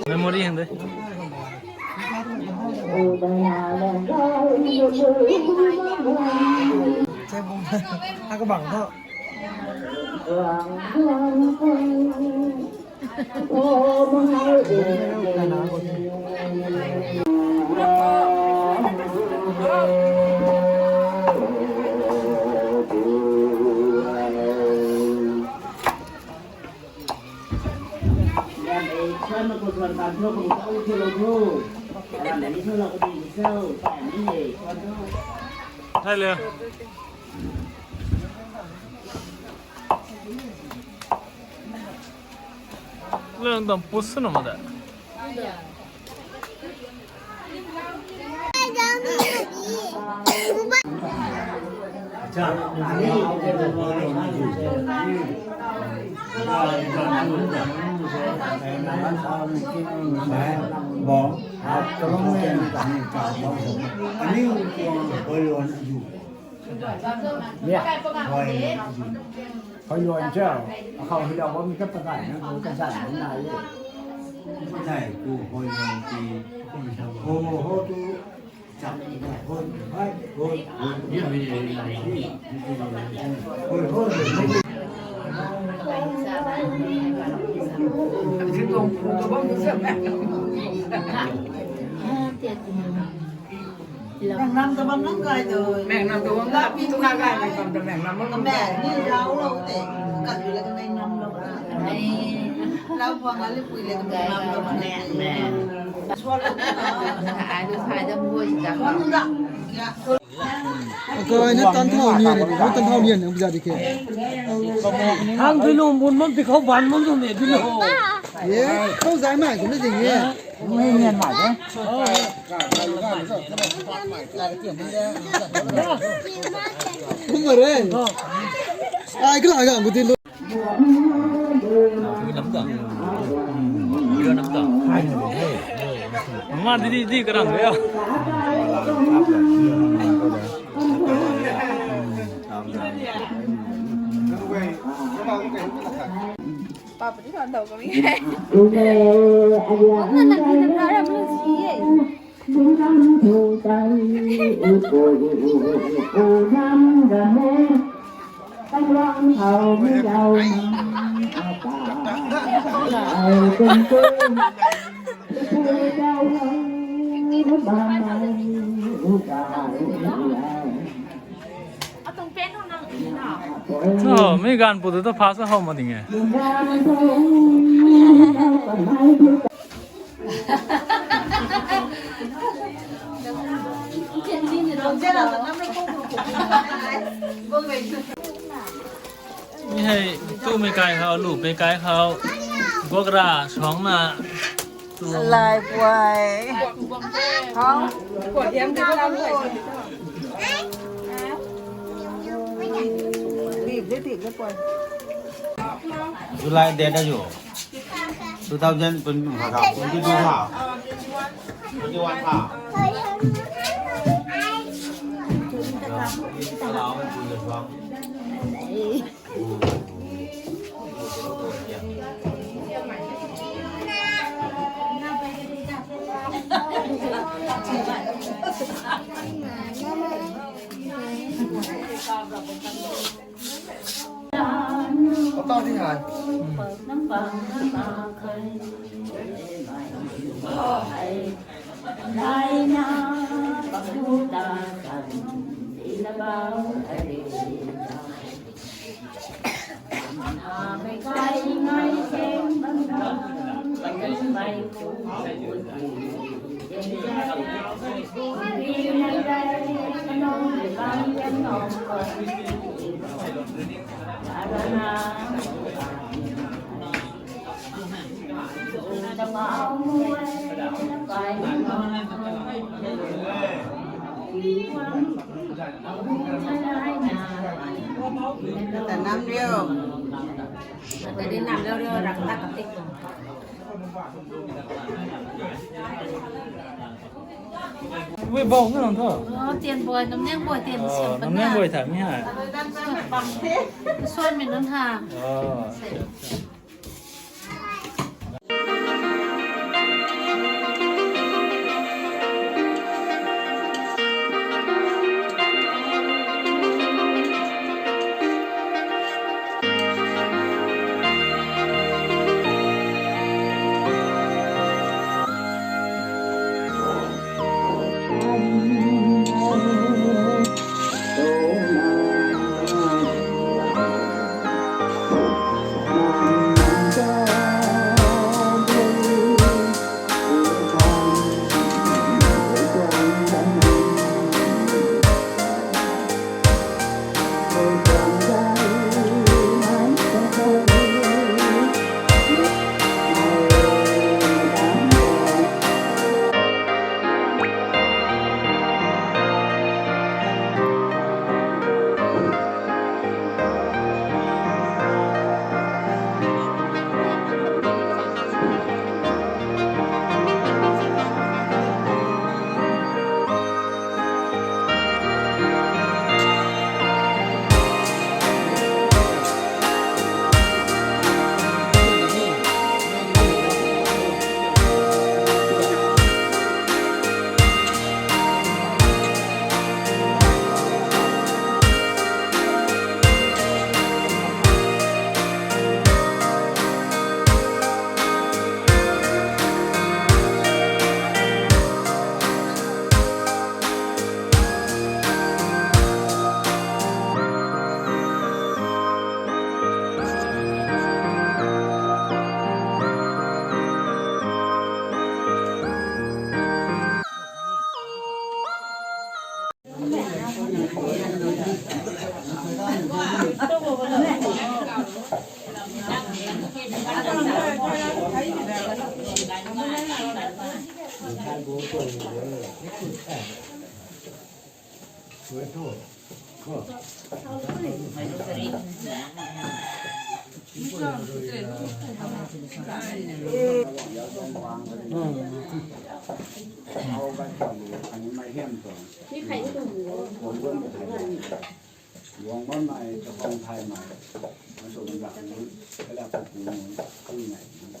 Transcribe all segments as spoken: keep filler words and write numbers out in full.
Memory hang de. Ako bang tho. Hello. Lung dam pus na ma da. Aniu tuang hoiluan azu. Nia, hoi, hoiluan cho. Akhou hilou bam ka pakai na, ka zan na ye. Zai ku hoiluan ti. Ho, ho tu. Chak, ho, hai, ho, ho. Hoi, ho, ho. Meng nam ta bam nang kai tu. Meng nam ta bam nang, tu ka kai meng nam ta meng nam bam. Meng ni rau lo te. Kat tu la ka meng nam lo. Lau buang ali pui le ka meng nam lo. Meng, meng. Sual lo. Ai tu sai da bui da. Sual lo da. Kya? Akai na tan thau nian, na tan thau nian, na buza di ke. Hang di lo, bun bam di khou ban bam tu ne di lo. Ye, khou zai mai, kum na ding ye. Kum ma re. Ai, kala ga, kum di lo. Mama, di, di, di, karang ya. Papa, di, kan tau kami. Mama, nang di, nang di, nang di. Oh, mi gan pu tu to fast ho ma ding e. Mi hei tu mei kai khou, lu pei kai khou, gokra suang na. Lai puai. Hao. July date azu. Two thousand twenty-two ha. Twenty-one ha. Tanam riu. Tei di nam lou riu ram ta ka tik. Wei bau na nang tho. Oh, tian boi, nam niang boi, tian siam nam niang boi tham ni ha. Suan mi nunc ha. Oh. Guang bam nai, kakhang thay nai, na tuang zak nunc, kala kapu nunc, kung nai nunc,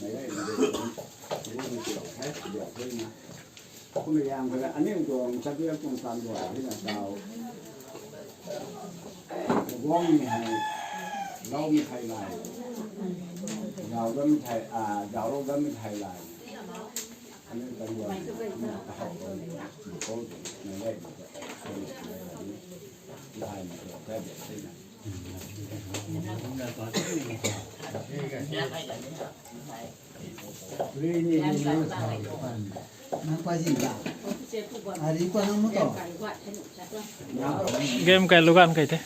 mei rey na rey nunc, guang ni tiau the, tiau the na. Kum yang kala aniu tuang chabiak tuang tan guay hei na tau. Guang ni hei, lou mi thei lai, zau dam mi thei, a, zau lou dam mi thei lai. Aniu tan guay, aniu ta hou, aniu ta hou, mei rey na rey, mei rey na rey. Game kai lugan kai the.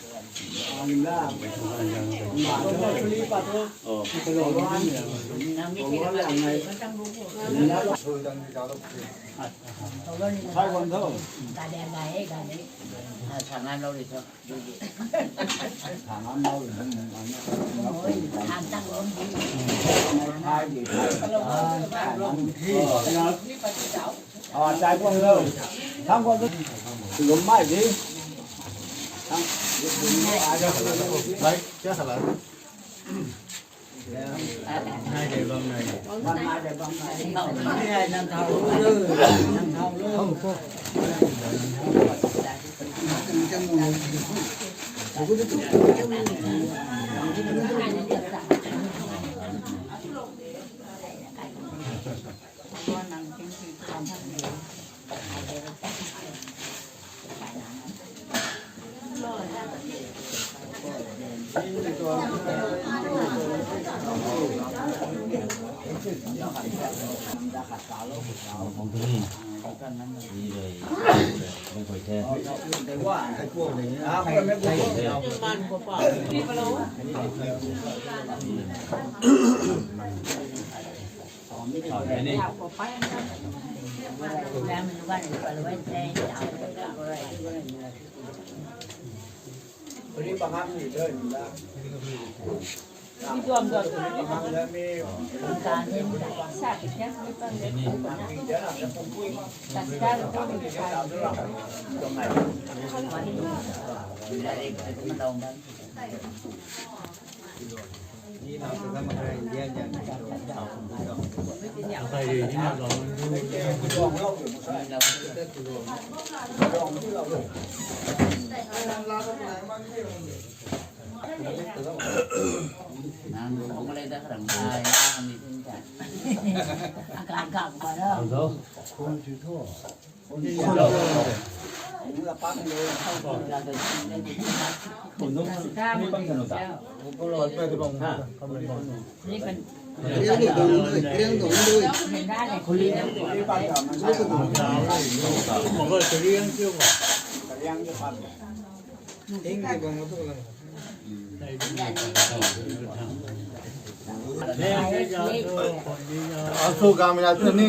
Asu gamina tu ni,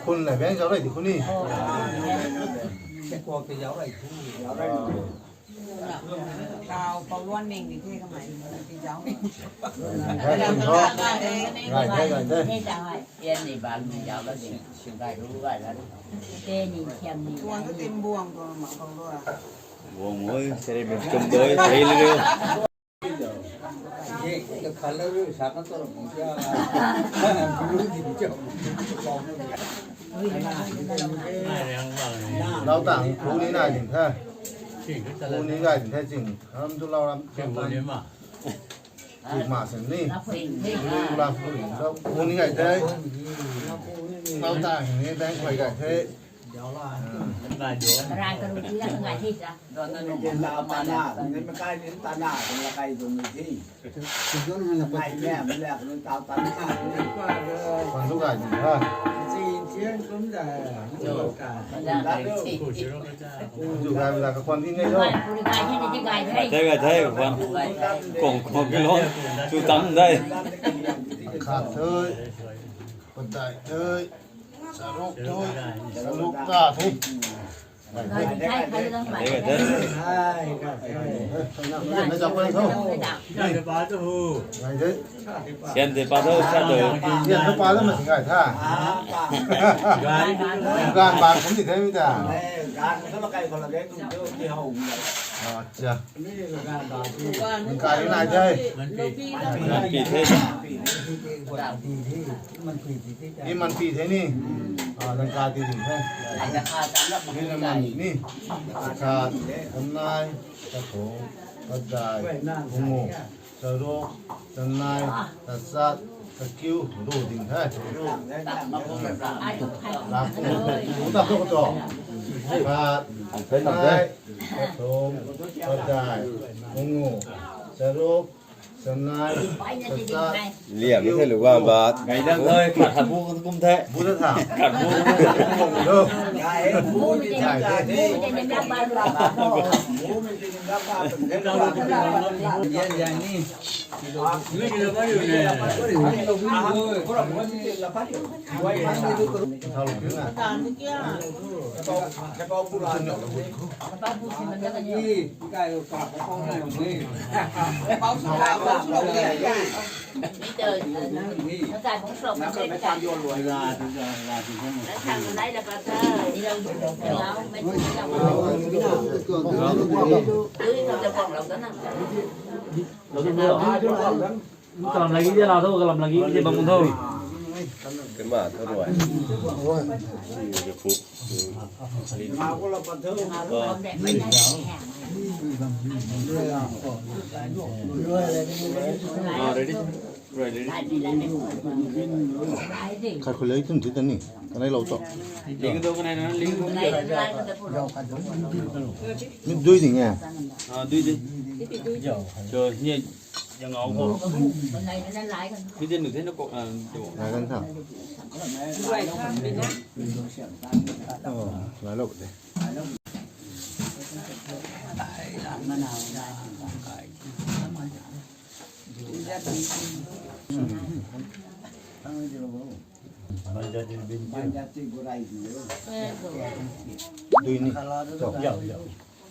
khun la beng zau rei di khun ni. Tau pau luan ning di the kamei, di zau. Ngai the, ngai the. Yan ni bang ni zau la ding, sing gai ru gai la. Te ni thiam ni. Tuan tu tim buang tu ma pau luan. Buang moi, seri ben kum doi, thei liu. Lau tang, khu ni nai ding the. Khu ni nai ding the ching. Ram tu lau ram. Ching khu ni ma. Khu ma sen ni. Khu lam khu ni. Khu ni nai the. Lau tang ni bang khuay nai the. Kwan tu gay di ha. Zu gay mi la ka kwan di ngai tho. Thei gay thei kwan. Kong kong ki lon. Chu tam dai. Khat thei. Patai thei. Saruk thei. Saruk ka thei. Sian de pa tho, sa tho. Sian tho pa tho ma singai tha. Gan bang kum di the mi ta. Acha. Nang kai nai the. Pi the. Ni man pi the ni. Ah, nang kai ti ding the. Ni na man ni. Sa, kan nai. Kathum, kadai, pungu, charuk, chanei, tachat, kakiu, ru ding the. Lam pu, pu ta tu kato. Khat, nai, kathum, kadai, pungu, charuk, chanei, tachat, Liam ni the lu gam bat. Ngai dang thei, khat khat bu kum the. Bu ta tha. Khat bu. Lo. Ngai the. Yan yan ni. Thau lo kina. Kalam lagi dia la tho, kalam lagi dia bam tho. Kema tho ruai. Ah, ready? Ready, ready. Khat khou lei tun thi ta ni. Kanei lou to. Ling do kanei na, ling do. Ni dui ding e. Ah, dui ding. So, ni Yang au ko. Ni den nu the na ko, ah, tu. Lai kan tha. Oh, lai lou de. Dui ni. To.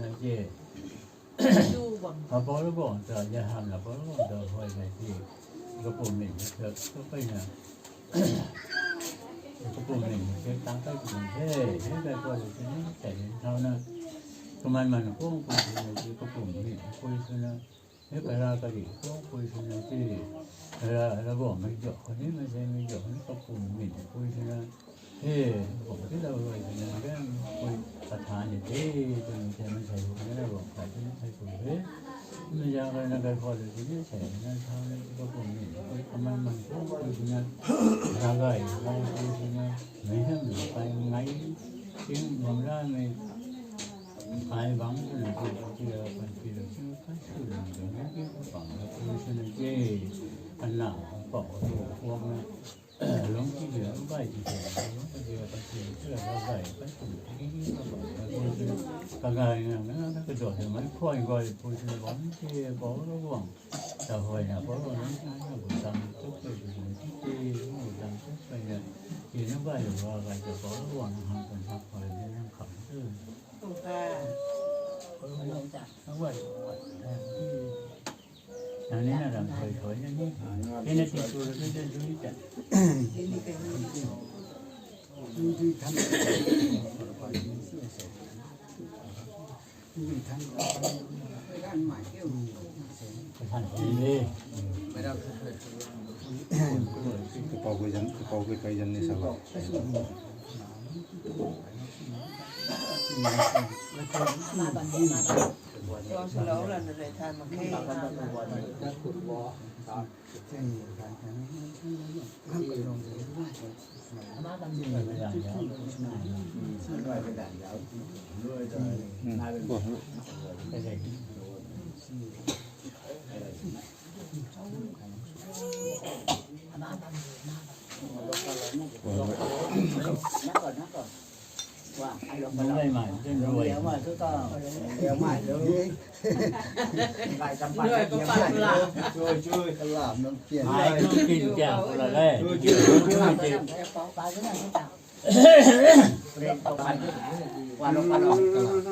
na ti. Apolo bang ta, ya ham na apolo bang ta, huay na ti. Kapum min, ka, ka pey na. Kapum min, ka tang kai kapum the, he kai kuay sini, sai din thau na. Kaman man kung pui sini, kapum min, pui sini. He kara kari kung pui sini ti, ra, ra bam mei jok ni, mei se mei jok ni kapum min pui sini. He, bam ti lou rui sini, gan pui kathan ni te, tu ni te mei se hu ni ra bam kai tu ni sai tu he. Mei ja kai na kai khou lu sini, sai na thau ni kapum min pui kaman man kung pui sini. Ra gai, gai pui sini. Mei hem kai ngai, ting bam ra mei. Ai bang sw na ti, ti, ti, pan ti, ti, kan sw na ti, na ti, bang na ti, sw na ti, kan na, pau tu, kuak na, lung ti, ti, lung bai ti, ti, lung ti, ti, pan ti, ti, lung bai, kan sw na ti, ti, ti, bang na ti, sw na, ka gai na, na, na, ka dot na, mai khuai gai, pui sw na bang ti, pau na bang, ta huay na, pau na, na, na, bu dam, tuk, tuk, tuk, tuk, tuk, bu dam, tuk, tuk, na, ti, na, gai, wa, gai, ta, pau na bang, na, hang, kan, hang, khuay, na, hang, kham, tu. Kapau kai zan, kapau kai kai zan ni sa ba.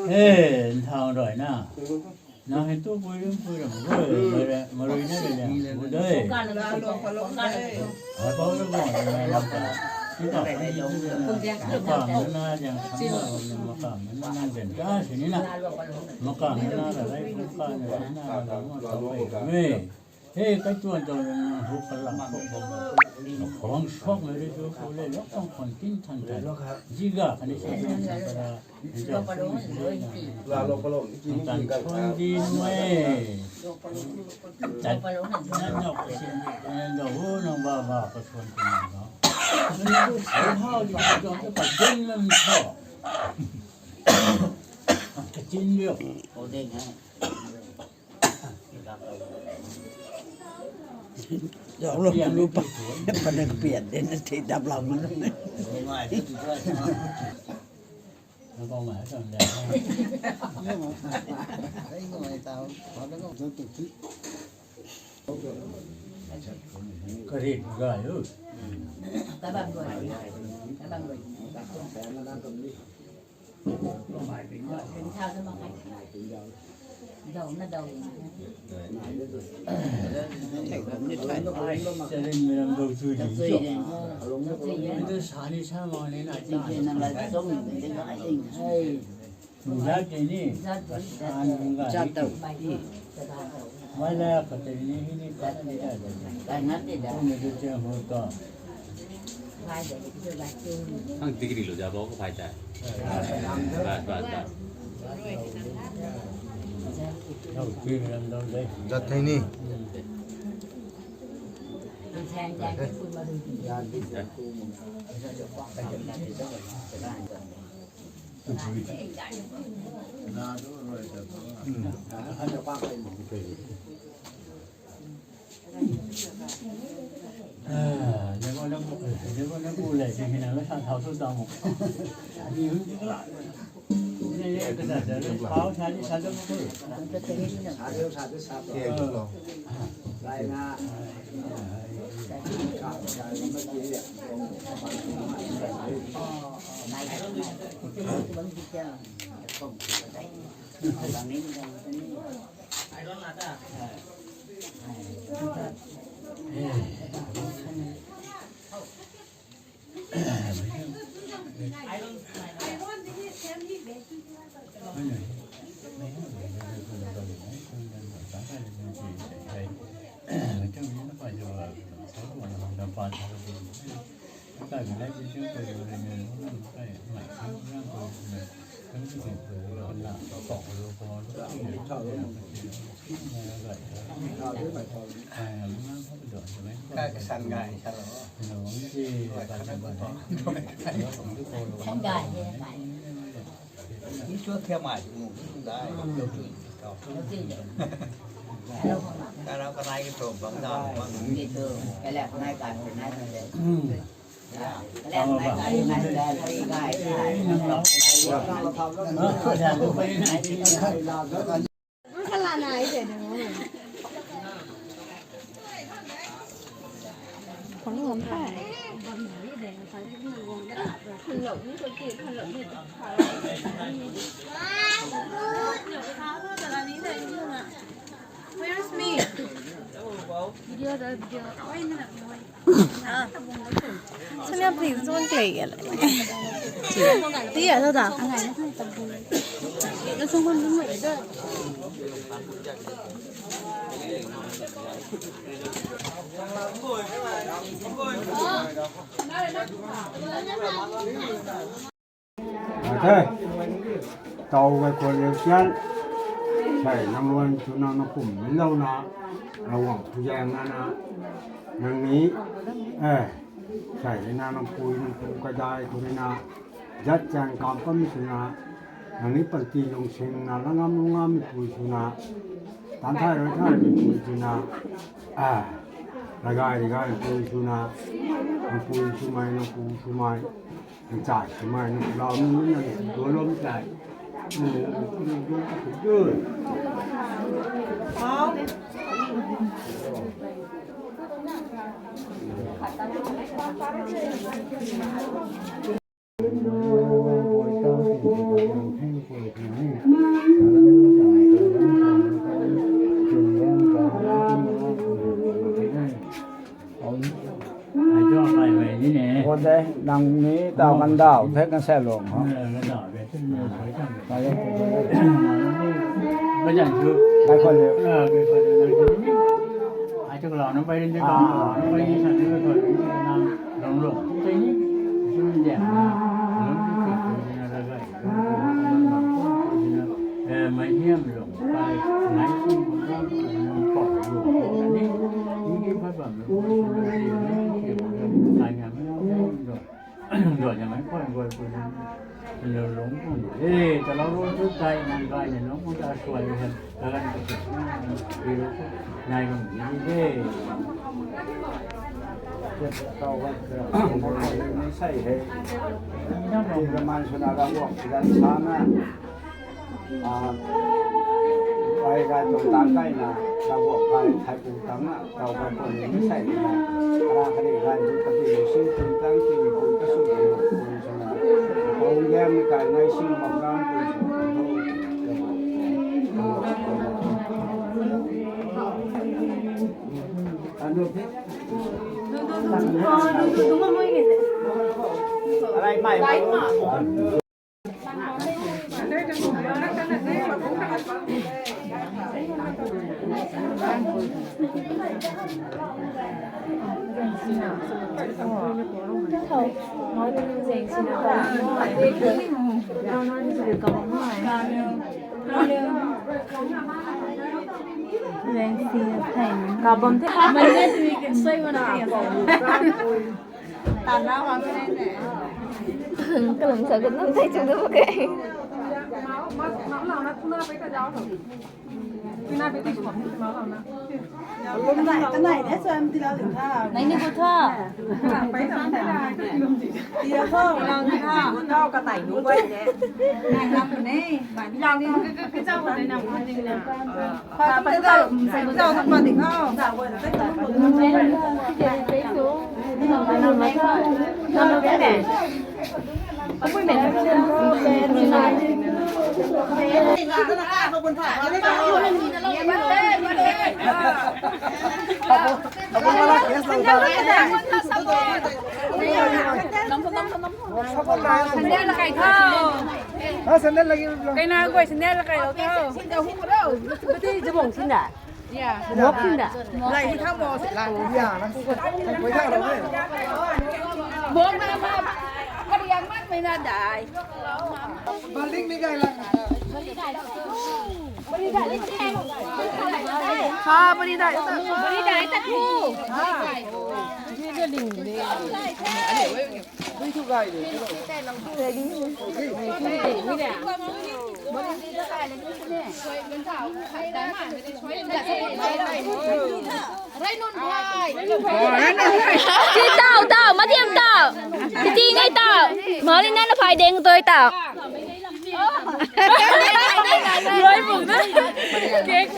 He, nthau rui na. Na hei tu pui rim pui rim rui, marui na rui na, bu dei. Hai pau na guang na lam ta. Ni ta pui rim pui rim na, makam na na, yang tham na, makam na na, nang den ta sini na. Makam na na, rai makam na na, lam ta pui rim e. Hei, kai tuan tuan na, hu kalam, khong, khong, khong, khong, le, le, khong, khong, tin, tan, tan. Ziga, kani, si, si, si, si, si, la, lo, pa, lo, ki, ki, tan, ka, khong, ka, din, ma, me. Tat, na, no, ka, si, na, no, hu, nang, ba, ba, ka, suan, ka, na, no. Ni, tu, si, hao, di, ka, tuan, ka, pa, din, lam, tho. Ka, tin, liu. Zauc lou, lu pa, pa na pian de na thei dap lam na. Kari ga yo. Dau na dau. Ang degree lo jabo ko phai ta. Bas, bas, bas. Jat thei ni. Kasan gay sa lo. Kasan gay. Where's me? Video, the video. Samya, please don't play. Tia, da da. Ate, tau gay khwan liu sian, sei nang luan chu nang na kum min lou na, Ravguangc phuzaeng na na, nang ni, eh, sei na nang pui nang pu kadai khou rui na, zat chaeng kam kam sw na, nang ni panty lung sing na, langam lungam mei pui sw na, tan thay rui thay mei pui sw na, ah, ragai ragai pui sw na, nang pui swmei, nang pu swmei, nang chai swmei, nang lau nang nang duan lou mei chai. Ai cho, ai hei ni ne. Kon de, nang ni tau kan dau, thek kan se lung ho. Ai kon de. Ai cho lau, nang pai rin de, nang pai ni sa de, nang lung lung. Pai ni, sun de, lung lung, na la gai. Sai he. Tingramai swna Ravguangc kidan sana. Ah, ai gay tuang tang kaina, Ravguangc kai thai pu tang na, tau gay pun ni sai na. Ara kari gay tu kati sing tun tang ki pu kasu pu swna. Pung gam ni kai nai sing bam ram pu swna. Kabam the. Kalam sa gun nang tai chung du ke. Nai ni bu tha. Sandal kai tho. Ah, sandal lagi. Kaina guay sandal kai lo tho. Sandal hu ro. Bati jabong sinda. Ya. Mok sinda. Lai hi khang mo se lang. Ya, lang. Koi thang ro. Mok na ma. Kari yang mat mai na dai. Balik ni gai lang. Ha, bari dai. Bari dai ta thu. Ti tau, tau, madiam tau. Ti ti ngai tau. Mali na na phai deng toi tau. Loi bung na. Cake.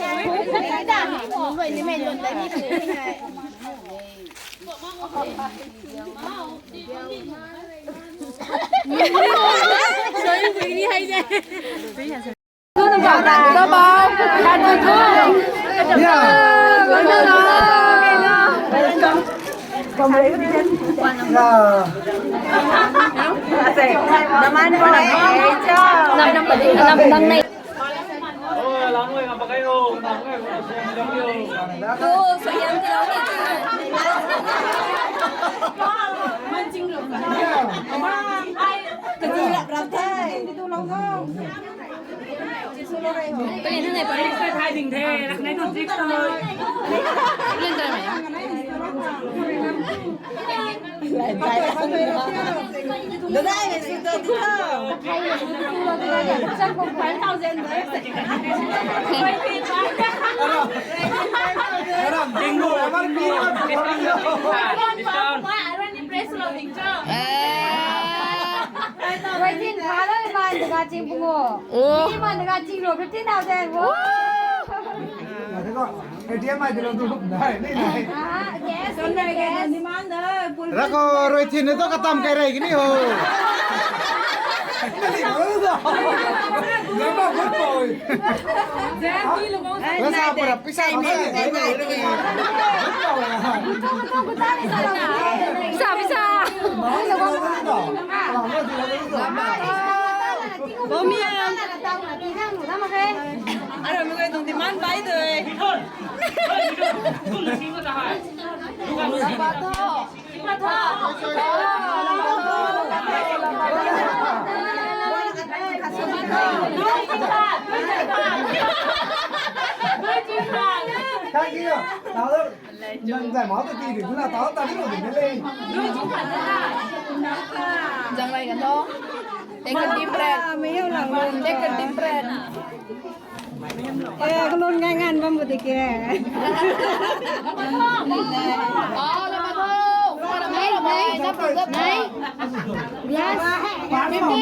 Rui thin pha lo, iman daga ching pungu. Oh. Iman daga ching lo, fifteen thousand. Wow. Ati ko, A T M ai dilo tu, dai, ni dai. Ah, yes, yes. Rako, rui thin to katam kai rai kini ho. Ni ho da. Lama good boy. Pisa, pisa, pisa. Pisa, pisa. Bomian. Aro mi koi tuang demand bai doi. Thank you. Nang zai mau ta ti di, tuna tau ta di lo di le. Zang lai kan tho. Take a deep breath. Take a deep breath. Eh, kalon ngai ngan bam bu di ke. Nai, nai. Yes. Fifty.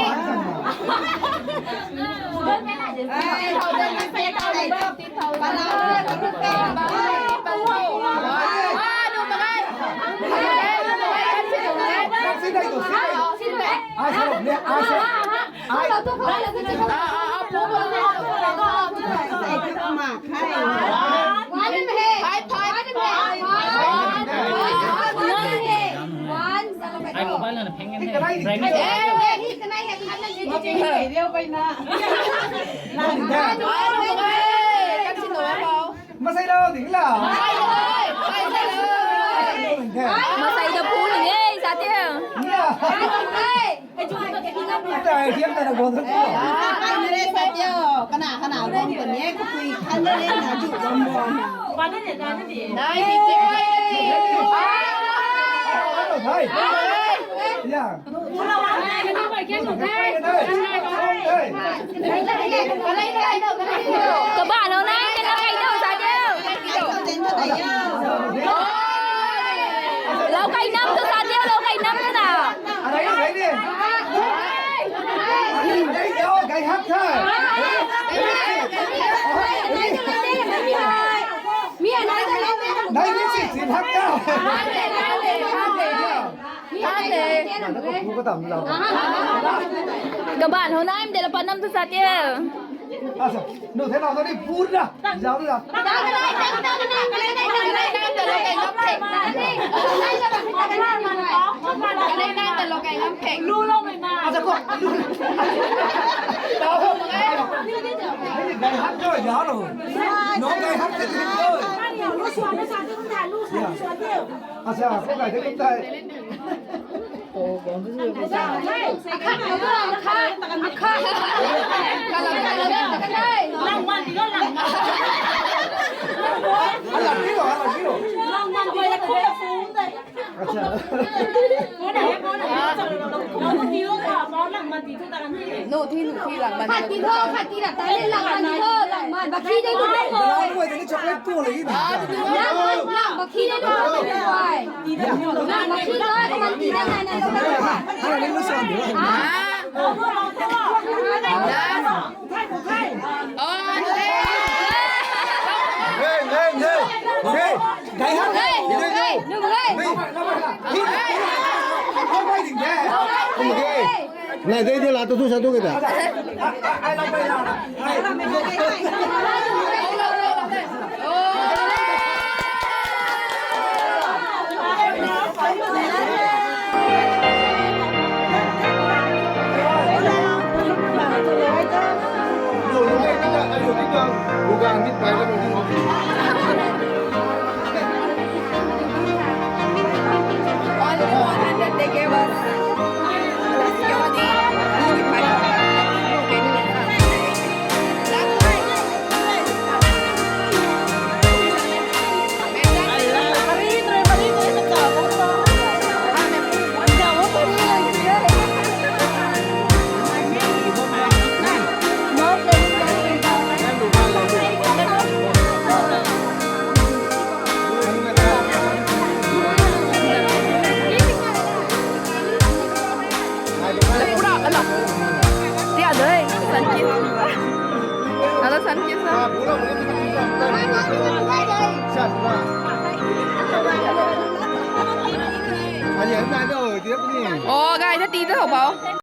Masai rau ding la. Masai da pu ni e, sa tiu. Nia. Ita ai thiam ta na go ta. Kana kana gom ko ni, kapui khan ni na ju gom gom. Nai ni ti. Hai. Ya. Kabaanc hou nai, kena kai dou sa diu. Lau kai nam tu sa diu, lau kai nam tu na. Kabaanc hou nai, mde la pa nam tu sa tiu. Asa, nu the na ni pura. Zau la. Asa ko. Gai hak jo ya lo. No gai hak the ko. Asa ko gai the ko tai. Acha. Nu thi, nu thi, lang man. Khat ti tho, khat ti ra ta le, lang man tho, lang man. Bakhi de lu. Lang man, lang bakhi de lu. Lang bakhi de lu. Lang bakhi de lu, man ti na nai nai lu. Hey, hey, hey. Hey, gai hak. Hey, hey, hey. Hey. Nai dei dei la tu tu sa tu ke ta. Pura ala. Tia doi, san ki. Ala san ki sa. Oh, guys, ti ta hou bau.